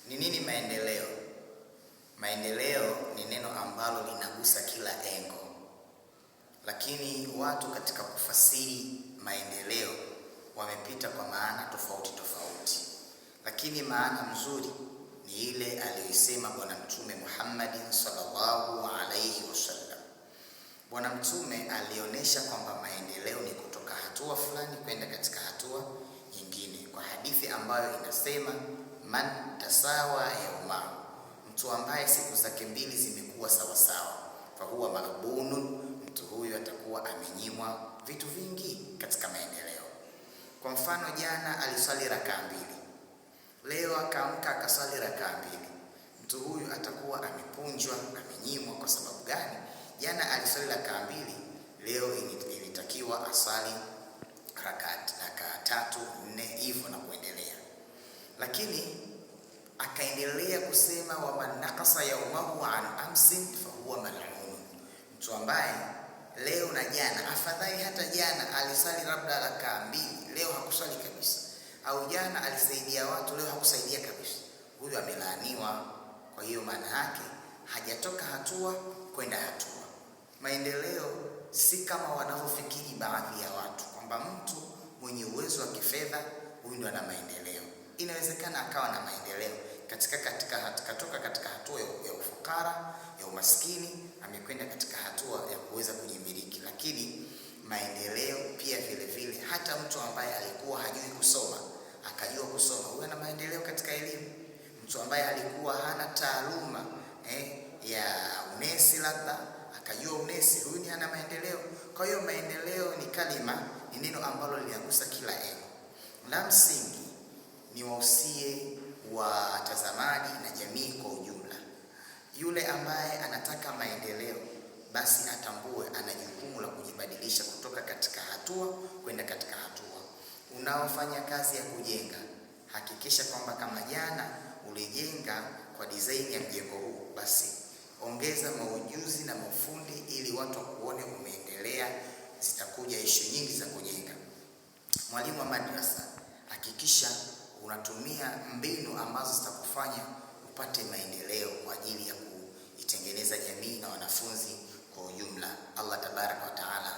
Ni nini maendeleo? Maendeleo ni neno ambalo linagusa kila engo, lakini watu katika kufasiri maendeleo wamepita kwa maana tofauti tofauti, lakini maana mzuri ni ile aliyoisema Bwana Mtume Muhammadin sallallahu alaihi wasallam. Bwana Mtume alionyesha kwamba maendeleo ni kutoka hatua fulani kwenda katika hatua nyingine, kwa hadithi ambayo inasema man tasawa yauma, mtu ambaye siku zake mbili zimekuwa sawasawa, fahuwa maghbunun, mtu huyu atakuwa amenyimwa vitu vingi katika maendeleo. Kwa mfano, jana aliswali rakaa mbili, leo akaamka akaswali rakaa mbili, mtu huyu atakuwa amepunjwa, amenyimwa. Kwa sababu gani? Jana aliswali rakaa mbili, leo ilitakiwa aswali rakaa tatu, nne, hivyo na kuendelea. Lakini akaendelea kusema waman nakasa yaumahu an amsin fahuwa mal'un, mtu ambaye leo na jana, afadhali hata jana alisali labda rakaa mbili, leo hakuswali kabisa, au jana alisaidia watu, leo hakusaidia kabisa, huyu amelaaniwa. Kwa hiyo maana yake hajatoka hatua kwenda hatua. Maendeleo si kama wanavyofikiri baadhi ya watu kwamba mtu mwenye uwezo wa kifedha huyu ndo ana maendeleo. Inawezekana akawa na maendeleo katika katoka katika hatua ya ufukara ya umaskini, amekwenda katika hatua ya kuweza kujimiliki. Lakini maendeleo pia vile vile, hata mtu ambaye alikuwa hajui kusoma akajua kusoma, huyu ana maendeleo katika elimu. Mtu ambaye alikuwa hana taaluma ya unesi labda akajua unesi, huyu ni ana maendeleo. Kwa hiyo maendeleo ni kalima, ni neno ambalo linagusa kila eneo. La msingi ni wausie watazamaji na jamii kwa ujumla, yule ambaye anataka maendeleo basi atambue ana jukumu la kujibadilisha kutoka katika hatua kwenda katika hatua. Unaofanya kazi ya kujenga, hakikisha kwamba kama jana ulijenga kwa design ya mjengo huu, basi ongeza maujuzi na maufundi ili watu wakuone umeendelea. Zitakuja ishu nyingi za kujenga. Mwalimu wa madrasa, hakikisha unatumia mbinu ambazo zitakufanya upate maendeleo kwa ajili ya kuitengeneza jamii na wanafunzi kwa ujumla. Allah tabaraka wa taala